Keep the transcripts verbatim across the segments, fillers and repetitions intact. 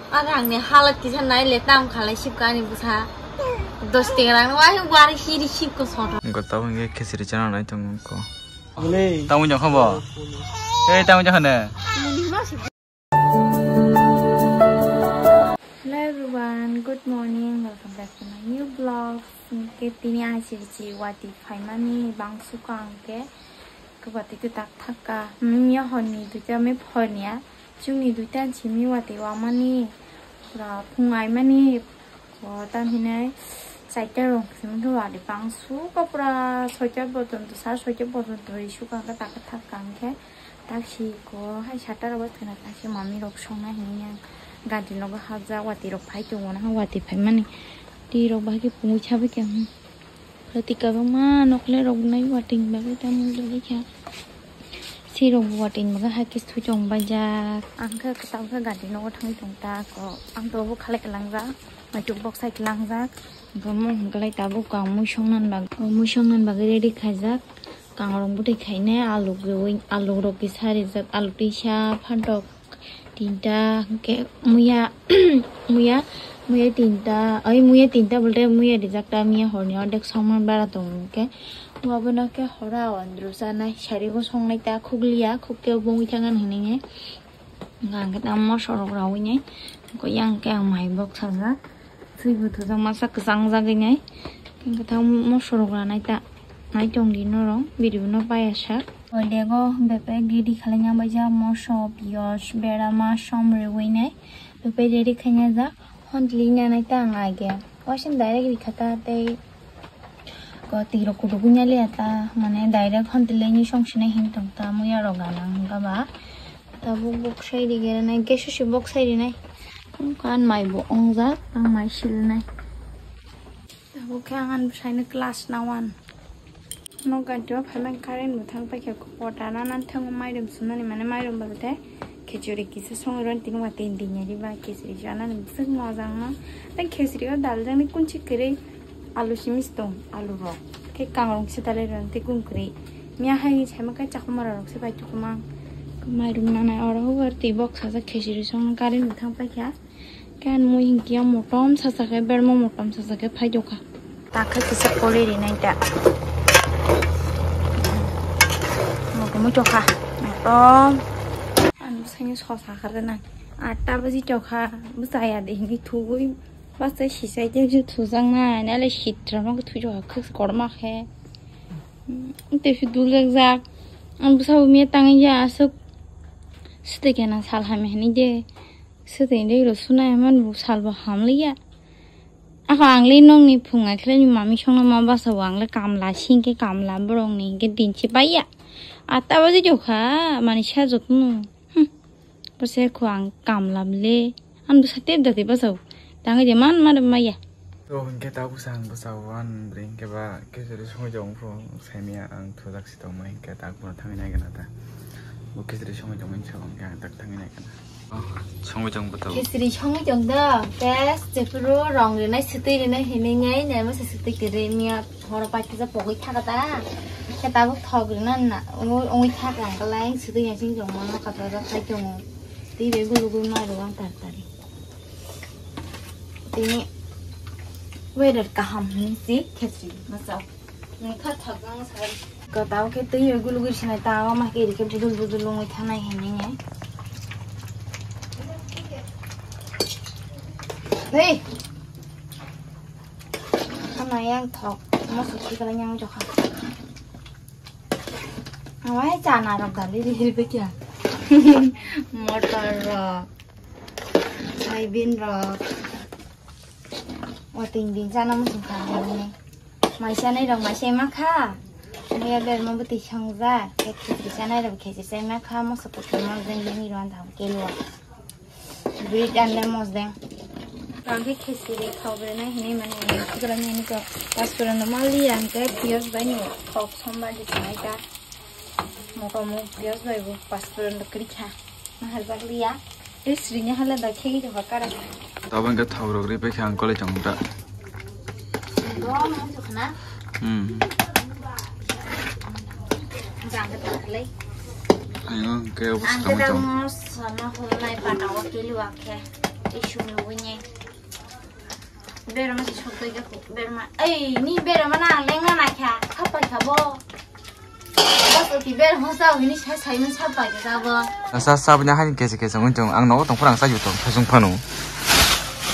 Arangni halat kisa nai le tam khalai sip kani bwsa. Dos tenga rang wai wari hiri sip ko soto. Gota wngke khichiri chana nai tongo ko. Bole. Tamo jokha bo. Ei tamo jokha ne. Hello everyone, good morning. Welcome back to my new vlog. Ke tini achi chi wati phaimani bang suka angke. Ke wati ke tak thaka. Miya honi duita me phonia. Chungni duita chimi wati wamani. Pura phungai mani. O, tam hinai chaita rong simi khe wari bang suka pura soita porjonto, sar soita porjonto ri suka khe tak thak kang khe tak si ko hai sata rok thwna tak si mami rok songna hini yang gari nogo hajak wati rok phai tongo na wati phai mani twi rok bahai khe pungwi chabai khe hmm. Pura twi kwbangma nokle rok nai watwi ni bagwi tamo jagwi kha. Sirok watwi ni bagwi hai khe sui tong baijak. Ang khe kwtal khe gari nogo thangwi tong ta ko. Ang to bo khalai kwlangjak. Maituk boksai kwlangjak. Hwnkhe mo hwnkhe lai tabuk ang mui songna bagwi, mui songna bagwi ready khaijak. Kangrong bwtwi khainai alu gwi, alu rok kisa rijak, alu twisa phantok. Tinta hwnkhe muya, muya, muya tinta, oi muya tinta bolte muya rijak ta, muya horni ordek songman bara tongo hwnkhe. Abono khe horo o andro chanai, sarigo songnai ta khukliya, khukke bo wngwi thangani hinwi. Hwnkhe ang khe ta moso rok rawi nai, hwnkhe yang khe ang mai bok sajak. Swi bwthujakma sak kwchang jagwi nai. Hwnkhe ta moso rok ranai ta. Nai tong di norok, video no paya sak. Oile go bebek ready khalai nang bai jak moso, piyaj, berama, som rwui nai. Bebek ready khaina jak. Hontli nanai ta ang age. Waisa direct rikha ta tei ko twi rok kudu gunya liya ta. Mane direct hontli ni song sinai hin tong ta. Muya rok ganang hwnkha ba. Tabuk bok sai ri gere nai. Gas o se bok sai ri nai. Kan mai bo ong jak. Ang mai sil nai. Tabuk khe ang ani bwsaino class na one. Nok ganti o phaimani current bo thang paikha, pota nana thango mairum sumnani, mane mairum ba tei khichuri kisa songwi rw tini watwi din ya riba khichuri chanani bwswk mojang no. Tei khichuri o dal jani kunchi kwrwi alu simi se tong, alu rok khe kangrong kisa dalai rw tei kun kwrwi. Miya hai saima khe chakhumara rok se bai tukhumang. Mairum nana oro hubar twi bok sajak khichuri songno current bo thang paikha. Kan mui hinkhe motom sacha khe, bermo motom sacha khe phai dokha. Ta khe kisa poli rinai ta. Motom tokha. Motom. Ang sani sosa kha rwna. Atta baji tokha. Bwsaya de hinwi thugwi. Basa sisai de ju thujaknai. Nale sitra mo thujak khe korma khe. Te phi dul jak jak. Ang bwsa bo miya tangwi ya aswk. Site kena sal hamya hinwi de. Swtwi rw sunai man bo salbo hamliya. Ako ang le nokni phung akhilai ni mami songno ma basa o ang le kamla singke kamla borok ni hingke dinsi paiya. Atta baji jokha mani sa jotno. Hmm. Bose ko ang kamla le. An bwsa tep dati basa o. Tangwi de man ma maya. To hingke ta bwsa ang bwsa o an bwrwi hingke ba kechari songwi jokong phuru saimaya ang thujak si tongma hingke ta kuno thangwi nai gana ta. Bo kechari songwi tongmani sa hingke ang tak thangwi nai gana. Songwi tong bwtao. Khichri songwi tong do. Tei jephuru rong rinai, swtwi rinai hinwi ngai, naima se swtwi kwrwi miya horo paithaja pogwi thaka ta. Khe tabuk thok rina na, ongwi, ongwi thaka ang kalai, swtwi ya sing rong mano kata da khai tongo. Tei be gulu gulu ma rwang tar tari. Tini weather kaham hinwi si khichri masa. Nokha thok nang sa. Ko tao khe twi gulu gulu sinai tao ma khe ri khe budul budul ongwi thanai hinwi nge. Hei. Khana yang thok. Moso thik la yang jokha. Awai chana rok dali ri ri bekya. Motor rok. Soybean rok. O tin din chana muchung kha ni. Mai chanai rok mai chai ma kha. Muya berma bwtwi songjak. Khe khichri chanai rok khichri chai ma kha. Moso kwthwma jeng jeng ni rwan thang kelo. Bwrwi tanle mosdeng. Ang khe khichri khao bwrwi nai hinwi mani ang khichri nai hinwi khe paspuran no mali ang khe piyaj bai no thok somba di sanai ta. Motom piyaj bai bo paspuran no kwrwi kha. Ma hal bak liya. Tei srini hala da khei do kara. Tabang khe thok rok ri pai kha ang kolai chong ta. Rom ang khana. Hmm. Jang khe ta khlai. Ang khe obo Ang khe samai da chong. Mosla no holnai pata o kelu akhe. Tei sumi wini. Berma se sok doi ga berma. Ei, ni berma na leng na na kha. Khapai kha bo. Bas oti berma sa hini sa sai mun sa pai ga bo. Sa sa bini hani kese kese ngun tong. Ang nogo tong phurang sa yu tong. Phasung phanu.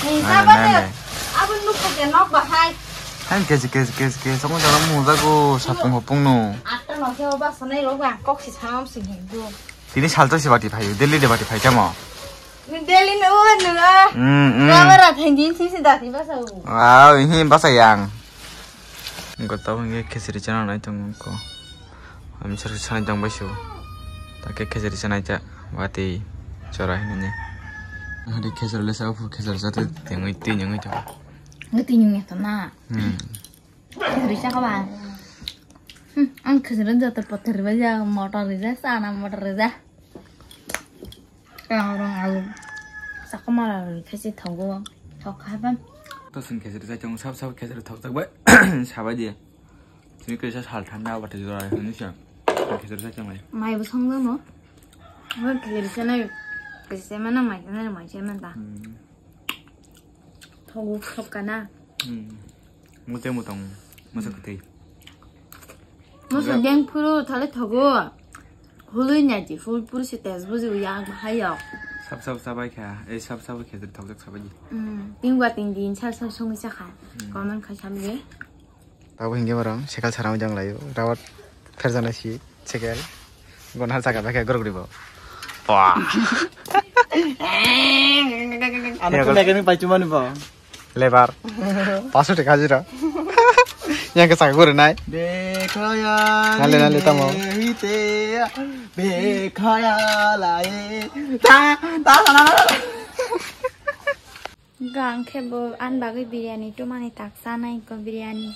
Ni sa ba de. Abun nuk ke nok ba hai. Hani kese kese kese kese ngun tong mu jago sapung hopung no. Atta no ke ba sanai ro ba kok si sam si hin du. Tini salto si bati phai. Delhi de bati phai kamo. Delhi no no. Hmm, hmm. Kamera thang din si si dati basa u. Wow, ini basa yang. Gotau hingke khesri chana nai tongo ko. Ami sar sanai tong bai su. Ta ke khesri sanai ta wati chora hinne. Hari khesri le sa pu khesri sa te tengoi te nyongoi ta. Ngi ti nyong ta na. Hmm. Khesri sa ka ba. Hmm, ang khesri joto potter ba ja motor ja sana motor ja. Rong rong alu. Sakoma la rwi khe se thogo. Thok kha ba. To sing khesri sai chong sab sab khesri thok thok bai. Sabai di. Sini kaisa sal thanda abate jora hwnwi sa. Khesri sai chong lai. Mai bo song no. Wa khesri sai nai. Khesri sai mana mai sai nai mai sai man ta. Hmm. Thogo thok kana. Hmm. Mute mutong masa kwtwi. Masa deng phuru thale thogo. Hului nai di phul phuru se tes buji uya ang bahai yok. Sab sab sabai kha, ei sab sab khe thok thok sabai di. Hmm. Tingwa ting din sal sal songwi sakha. Hmm. Comment khai samle. Tabo hingke borong sekal sara ujang layo. Rawat pherjana si. Sekel. Gon hal saka bakhe gorok ribo. Wah. Ano ko mekanik pai cuma ni bo. Lebar. Pasu de kajira. Yang ke saka gore nai. Dekhaya. Nale, nale, tamo. Hite. Dekhaya lai. Ta, ta, ta, ta. Gang khe bo ani bagwi biryani tumani tak chanai ko biryani.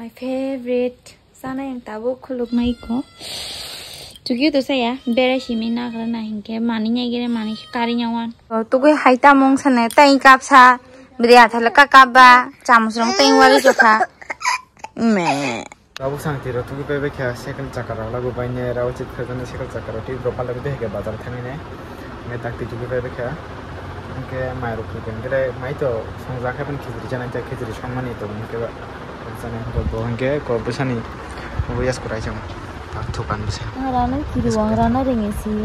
My favorite. Chanai ang tabuk khuluknai ko. Chukio to saya berai simi nagra na hinkhe mani nai gere mani kari nyawan. Tugui hai tamung sene tai kapsa. Bidi athale ka kapba. Chamus rong tai wari jokha. Me. Tabuk sang tiro tugui pai bekha cycle chakka rok lagu bai ne rao chit khajana cycle chakka rok twi bro palai bai heke bazar thangwi ne. Nge tak twi tugui pai bekha. Hingke mai rok twi khe mai to songjak hai khijri chanai ta khijri songmani to hingke ba. Chana hingke bo hingke ko bwsani bo yas kurai chang. Tak thukan bwsa. Rana kiri wang rana renge si.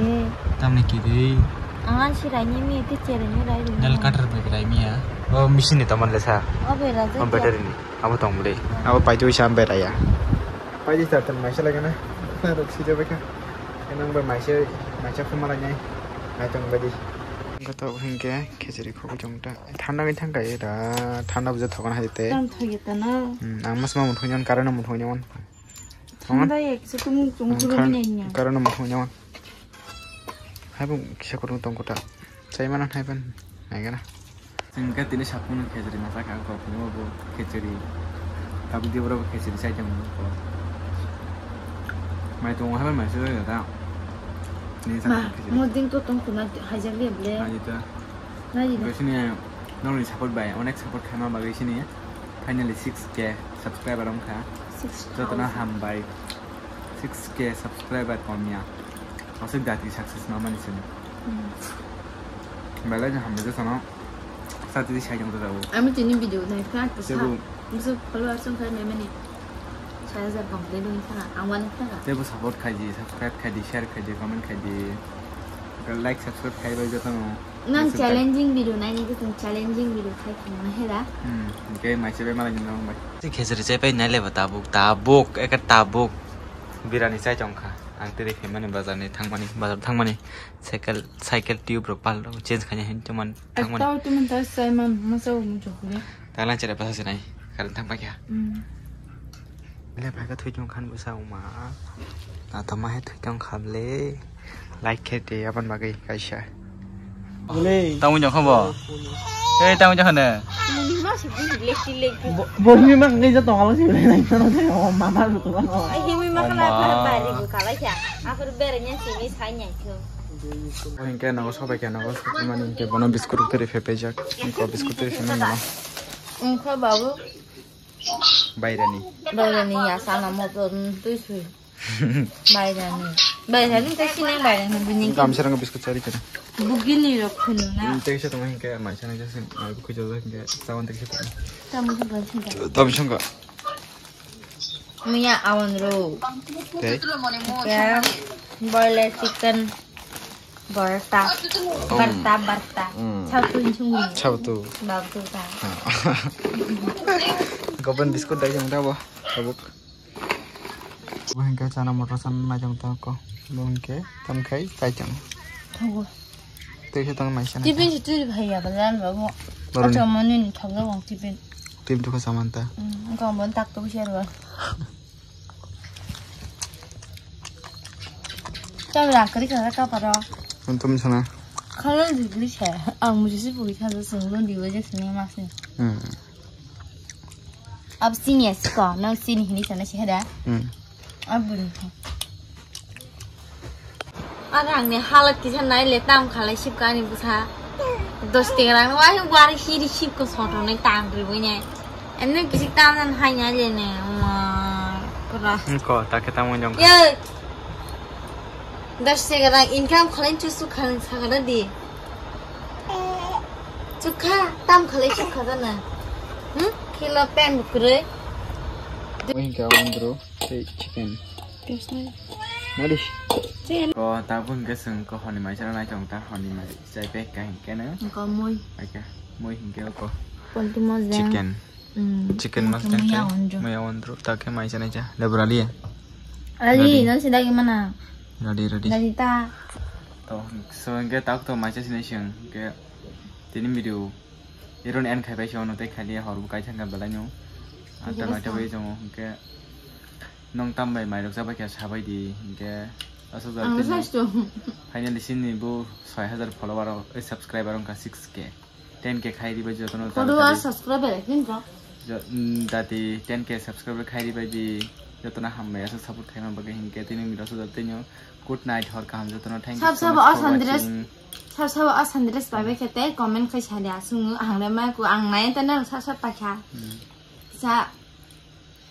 Tamni kiri. Angan si rai ni mi te chere ni rai ni. Nal cutter bai rai mi ya. O machine ni taman le sa. O be raja. O battery ni. Abo tong bwle. Abo paitwi sa berai ya. Paitwi sa tan maisa lagana. Rok si jabai kha. Nang bai maisa maisa phuma lai nai. Nai tong bai di. Goto hingke khejri khogwi chong ta. Thanda ni thang kai da. Thanda buja thogan hai te. Tam thagi ta na. Hmm, ang mas ma muthung nyon karano muthung nyon. Thanda ek se tum chung chung ni nya. Karano muthung nyon. Hai bung kisa kurung tong kota. Sai mana hai ban. Nai gana. Sing ka tini sapung khejri na saka ko phungo bo khejri. Tabuk di boro khejri sai tong ko. Mai tong hai ban mai se da. Ni sa khejri. Mo ding to tong kuna hajak le ble. Hai ta. Nai da. Sini nongni support bai onek support khaima bagwi sini finally six K subscriber wngkha. Six thousand. Jotona hambai. Six K subscriber komya. Aswk dati success mamani sini. Hmm. Belai jang hambai jotona. Sati di sai jang jabo. Ami tini video nai kha kisa. Sebo. Musu follower song kha memani. Saya jang complete dong kha. Ang wani kha. Sebo support khaji, subscribe khaji, share khaji, comment khaji. Like subscribe khaji bai jotona. Nang challenging video naini khe chwng challenging video khai khwlangma hera. Hmm, hwnkhe maisa bai malai nang bai. Tei khejri chai pai nai le ba tabuk, tabuk, eke tabuk. Birani chai tong kha. Ang tiri khaimani bazar ni thangmani, bazar thangmani. Cycle, cycle tube rok pal rok change khaina hin tuman thangmani. Tau tuman ta sai man masa muchuk le. Tanglang chere basa sinai. Karan thang pai kha. Hmm. Le bai ka thwi tong khan bwsa wngma. Na tama hai thwi tong kha le. Like khe de aboni bagwi kaisa. Bole. Tamo jong kha bo. Ei tamo jong kha ne. Bo-, bo himi mak ngai ja tong alo si le nai tano de o mama ru to no. Ai himi mak na bari bu kala kya. Akur bere nya sini sai nya kyo. Hingke nogo sobai khe nogo sobai mani hingke bono biscuit teri phe pejak. Hingke biscuit teri phe mani ma. Wngkha babu. Bairani. Bairani ya sana mo to tui sui. Bairani. Bairani ta sini bairani bini. Gamsa rang biscuit chari kana. Bugini rok khunu na. Hmm, tei kisa tongma hinkhe maisa nai jasin, ai bukhui jajak hinkhe tawan tei kisa tongma. Tamo songkha singkha. Tamo songkha. Miya awan ro. Tei? Tei boiler chicken. Barta. Barta, barta. Hmm. Chautu hinsung ni. Chautu. Babu ta. Ha. Goben biscuit dai jang da bo. Tabuk. Bo hinkhe chana motor chana naijak tongkha. Bo hinkhe tamkhai chaichang. Thago. Tei khe tong maisa nai. Tiffin si twi phai ya balan ba mo. Baroni. Acha mo ni thok da wang tiffin. Tiffin tu kha samanta. Hmm, ko mo tak tu siar ba. Chau ra kari kara ka paro. Antum sana. Khala di bli se. Ang musi si puri khala sung lo di wajah sini mas ni. Hmm. Ab sini ya siko, nang sini hini sana si hada. Hmm. Abun. Aga ang ni halat kisa nai le tam khalai sip ka ani busa. Dos tiga rang wai wari hiri sip ko soto nai tam ri bui nai. Emni bisik tam nan hai nai le ne. Ma, kura. Ko ta ke tam jong. Ye. Dos tiga rang income khalai chu su khan sakara di. Chukha, tam khalai chukha jana. Hmm? Kilo pen bukroi. Wahing ka wandro, tei chicken. Nadi. Ko ta pun ke sung ko honi mai chana nai chong ta honi mai chai pek ka hing ke na. Ko moi. Ai ka moi hing ke ko. Pon tu mo jang. Chicken. Hmm. Chicken mas jang muya chai. Wandro. Muya wandro ta ke mai chana cha. Lebrali ya. Ali, ready. Non sida ke mana? Ready, ready. Ready ta. To, so hing ke tak to mai chai sini sing ke. Tini video iron end khai pai se ono tei khaidi hor bo kai thangkha belai no. Ata noita bai tongo hinkhe nong tam bai mairok chabai khe sabai di hinkhe aswk jora tini finally sini bo soi hajar follower rok, eh, subscriber wngkha six K. Ten K khai di bai jotono follower subscriber kin ko? Jo-, mm, dati ten K subscriber khai di bai di jotono hambai aswk support khai man bagwi hinkhe tini video aswk jora tini good night hor kaham jotono thank you so much for watching. Sab sabo asandres. Sab sabo asandres bai bai khe tei comment khai sadi asung ang le ma ku ang nai ta nang sab sab paikha. Hmm. Sa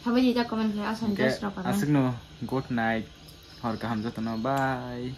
sabai di ta comment khai asandres rok. Aswk no good night hor kaham jotono bye.